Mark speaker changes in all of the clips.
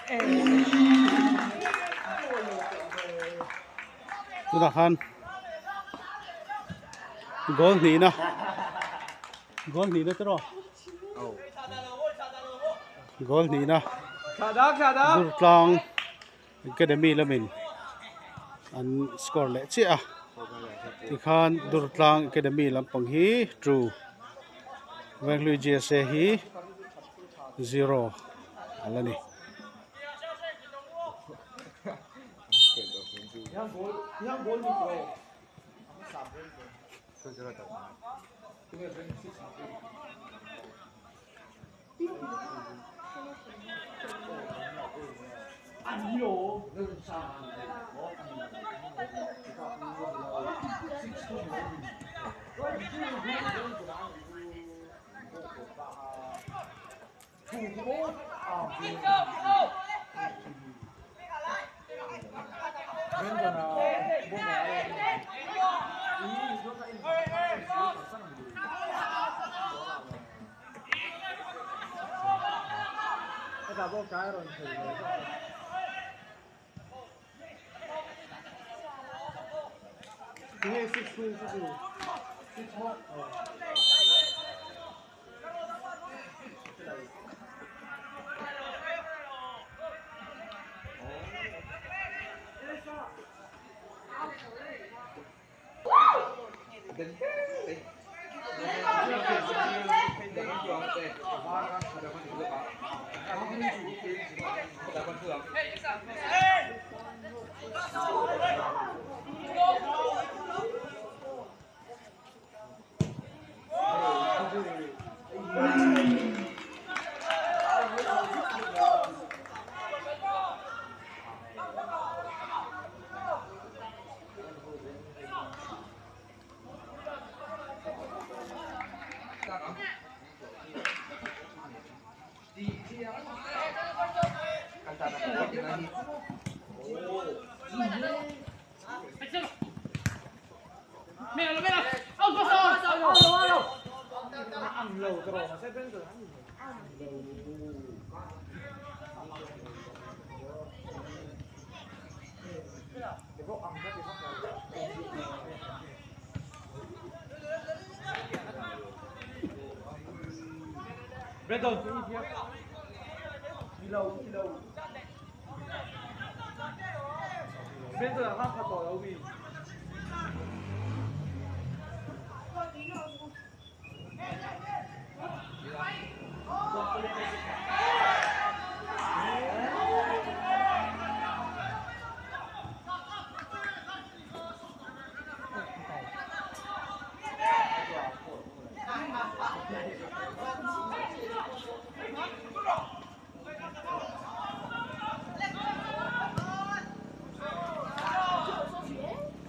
Speaker 1: Tunah khan goal hnihna goal hnihna te rawh goal hnihna Durtlang Academy lamin an score leh chiah a tikhan Durtlang Academy lampang hi two Venghlui G_S_A hi zero a la ni.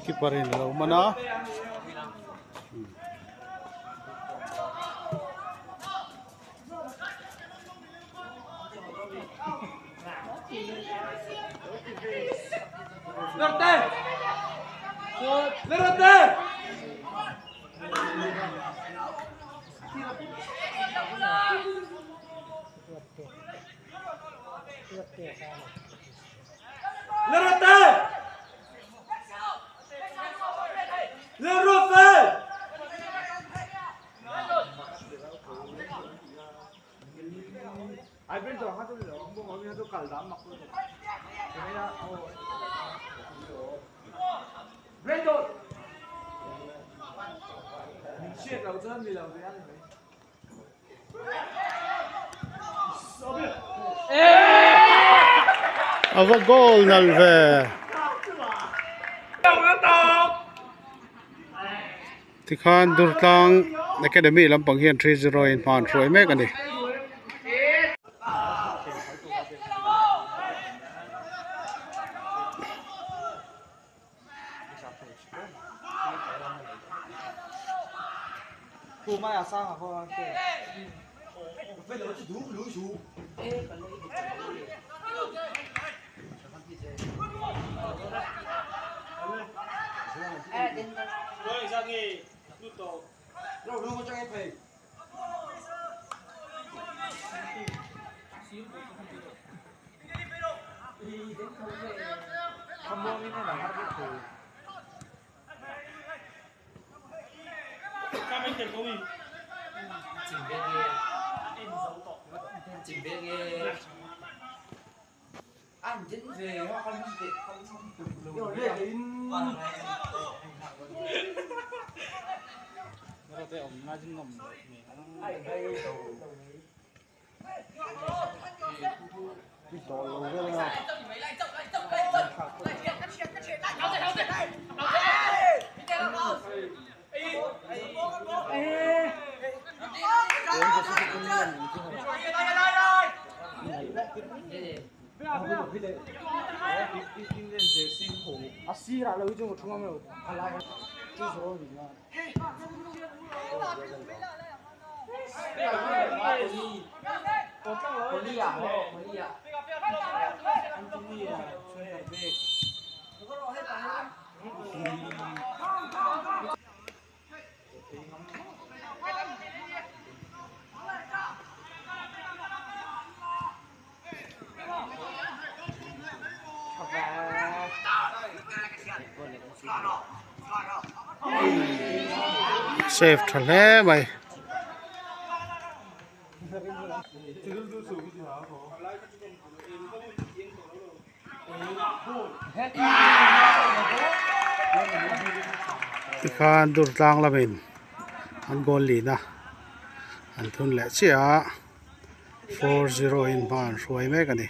Speaker 1: Keeper in alo man a. A va goal nal ve. Tikhan Durtlang Academy lampang hian 3-0 in hma an hruai mek a ni. Save tha hle mai. Tikhan Durtlang lamin an goal lin a an thun leh chiah a 4-0 in hma an hruai mek a ni.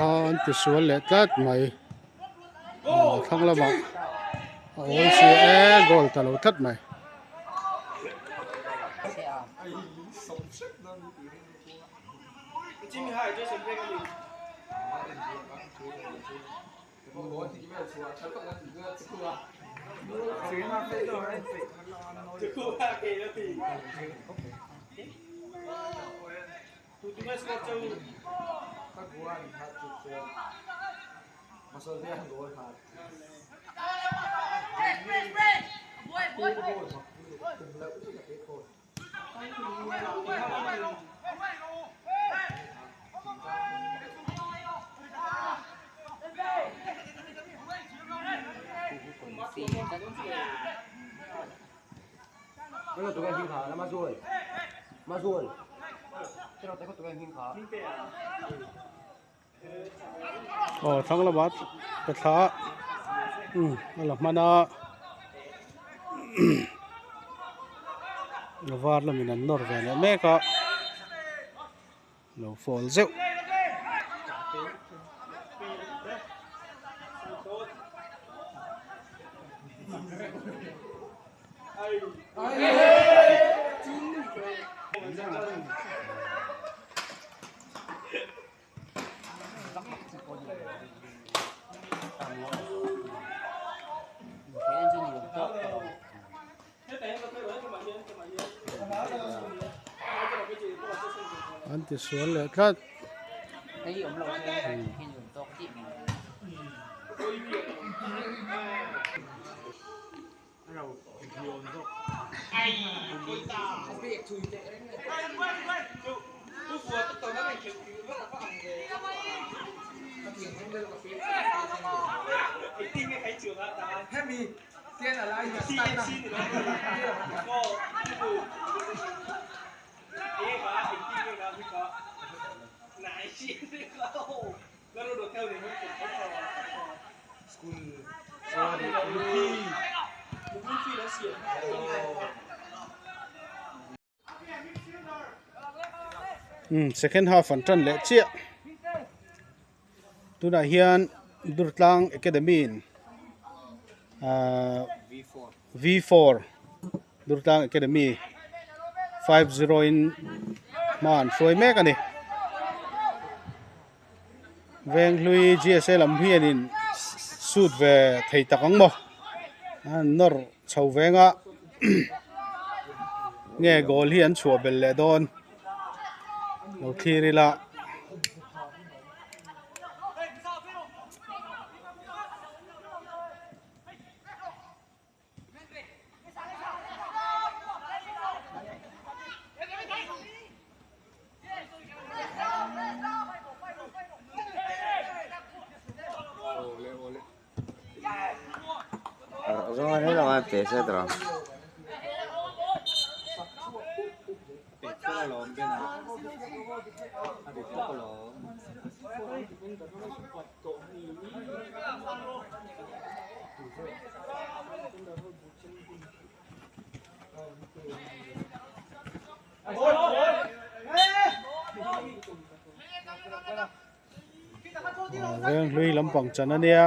Speaker 1: An ti sual leh tlat mai thlang lamah a awl si e goal ta lo tlat mai. Aw thlang lamah ka thla a umm a la hman a a var lamin an nawr ve leh mek a lo fall zeuh. An ti sual leh tlat. Umm second half an tan leh chiah tunah hian Durtlang Academy in ahh V4 Durtlang Academy 5-0 in hma an hruai mek a ni. Venghlui GSA lam hianin shoot ve thei tak ang maw an nawr chho veng a. Nge goal hi an chhuah belh leh dawn lo thlir ila. Veng hlui lampang chan a nia.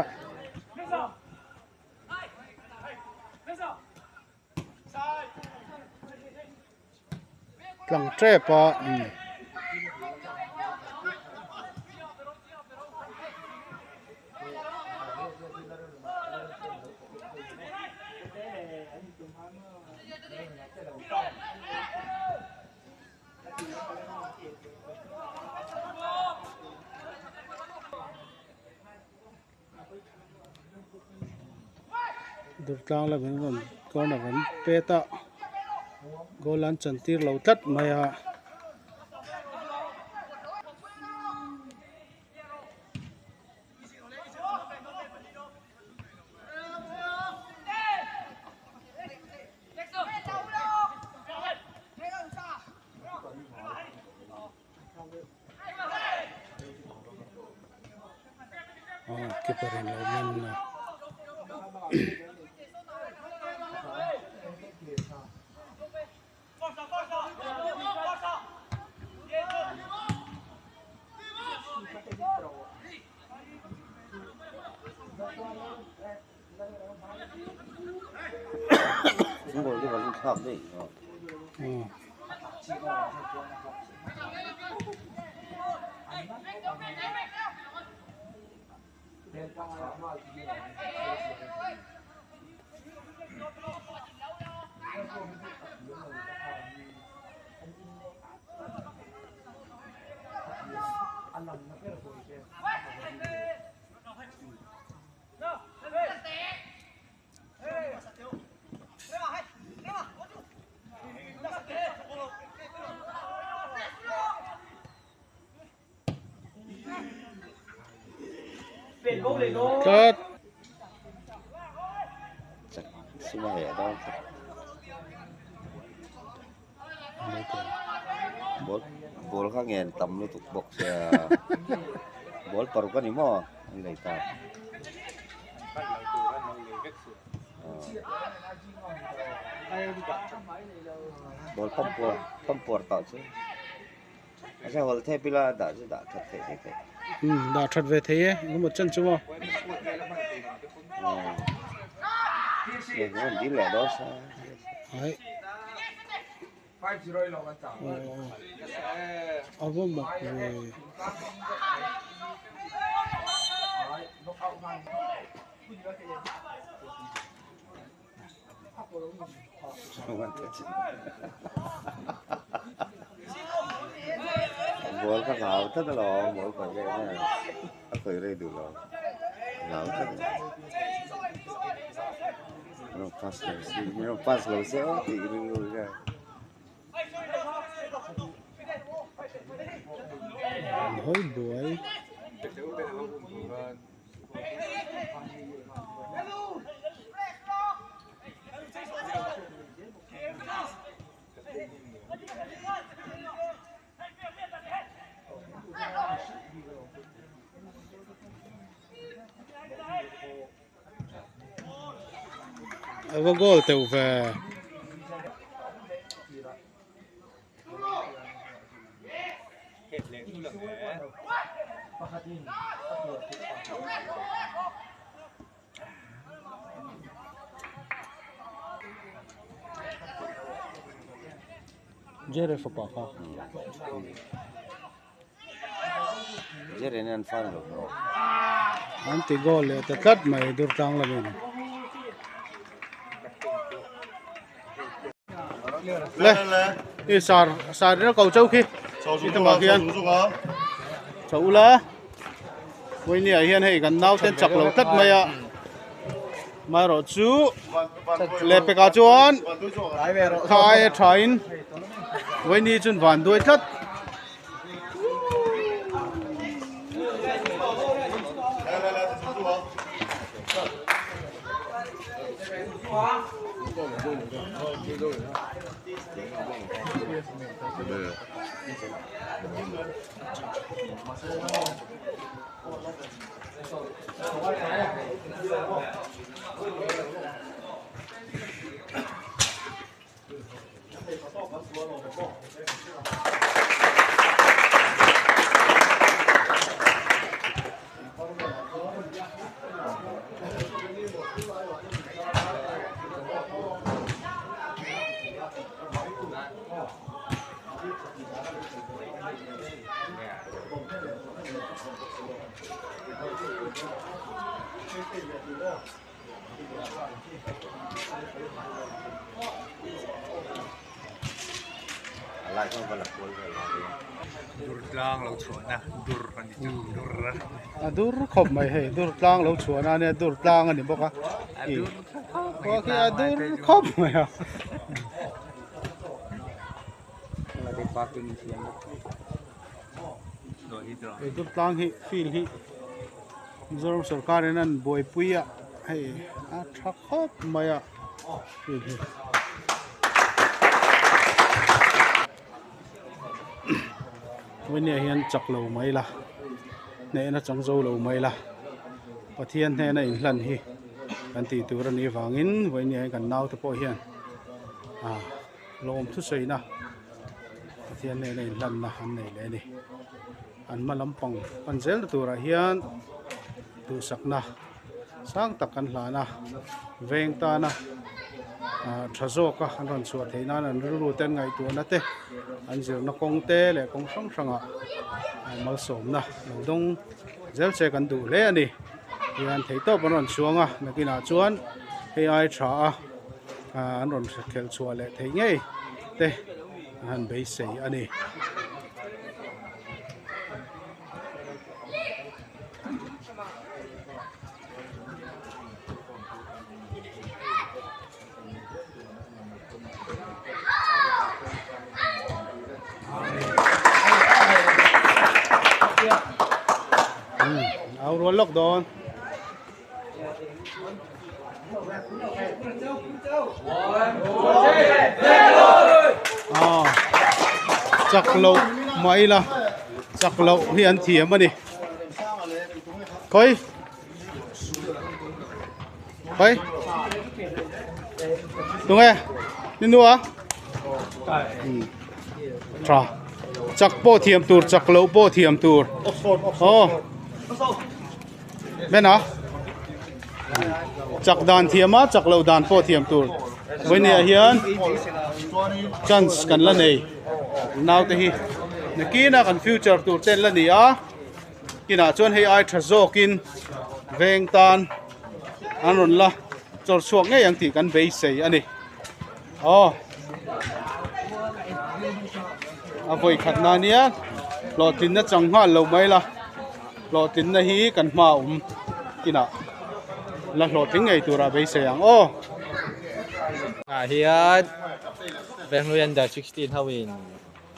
Speaker 1: Tlang tep a umm. Durtlang lamin rawn corner an pet a goal an chan tir lo tlat mai a. Aw keeper in lo man a. Tlat.
Speaker 2: Ball ball kha ngen tam lutuk bawk sia ball paruk a ni maw an lei ta. Ball pump puar pump puar tah chu a hre hawl thep ila dah chu dah that theih ve theih.
Speaker 1: Umm dah that ve thei e engemaw chen chu maw.
Speaker 2: Umm dil leh dawn sa.
Speaker 1: Ai. A va mak ve.
Speaker 2: Ball ka hlau tlat alawm ball khawih rei em a khawih rei duh lo hlau tlat a rawn pass lo se rawn pass lo se aw tih rilru hian.
Speaker 1: An hawi buai. A va goal teuh ve. Jere fapa kha.
Speaker 2: Jere nen an fan lo.
Speaker 1: An ti goal leh ta tlat mai Durtlang lamin. Le i sar sar ila ko chauh khi i tumah khian chho ula vawinia ah hian hei kan naute an chak lo tlat mai a amaherawh chu lehpek ah chuan thai a tha in vawiini chuan van duai tlat. A dur khawp mai hei dur tlang lo chhuahna ania dur tlang a ni bawk a ih khua khi a dur khawp mai a. He dur tlang hi field hi Mizoram sorkar in an buaipui a hei a tha khawp mai a field hi. Vawinia hian chak lo mai la hnehna chang zo lo mai la Pathian hnena inhlan hi kan tih tur a nih vangin vawinia hian kan naute pawh hian ah lawm thusawiina Pathian hnena inhlanna an nei leh a ni. An hma lampang pan zel turah hian duhsakna sang tak an hlan a veng tana ah tha zawka an rawn chhuah theih nan an rilru te an ngaihtuahna te an zirna kawng te leh kawng hrang hrangah malsawmna lo dawng zel che kan duh hle a ni tihian theihtawp an rawn chhuang a nakinah chuan hei ai tha a ah an rawn khelh chhuah leh theih ngei te an han beisei a ni. Au rual lawk dawn. Chak loh mah ila chak loh hi an thiam a ni khawi khawi tunge ni nu a tha chak pawh thiam tur chak loh pawh thiam tur aw. Bena chak dan thiam a chak loh dan pawh thiam tur vawinia hian chance kan la nei naute hi nakin a kan future tur te an la ni a kinah chuan hei ai tha zawkin veng tan an rawn la chawr chhuak ngei ang tih kan beisei a ni aw a vawi khat na nia hlawhtlinna chang nghal lo mai la. Hlawhtlinna hi kan hma awm inah la hlawhtling ngei tura beisei ang aw.
Speaker 3: Ah hian Venglui under 16 ho in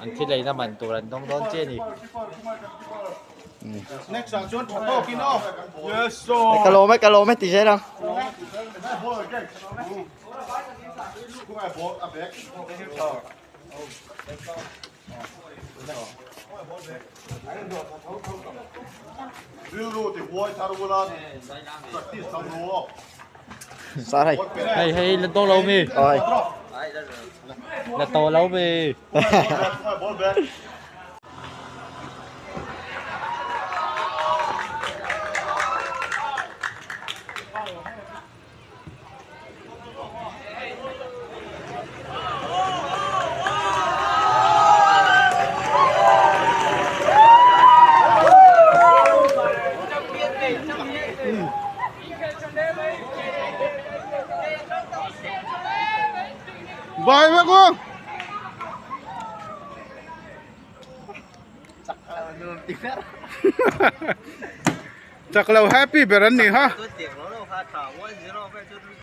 Speaker 3: an thil eina man tur an dawng dawn chiah a ni.
Speaker 1: Next ah chuan tha tawk in aw. Yes sir.
Speaker 2: Ka lawm e ka lawm e ti zel ang. Sao đây?
Speaker 3: Hei hei la to lo mi.
Speaker 2: Ôi.
Speaker 3: La to lo mi.
Speaker 1: Vai vek u. Chak lo happy ber an ni ha.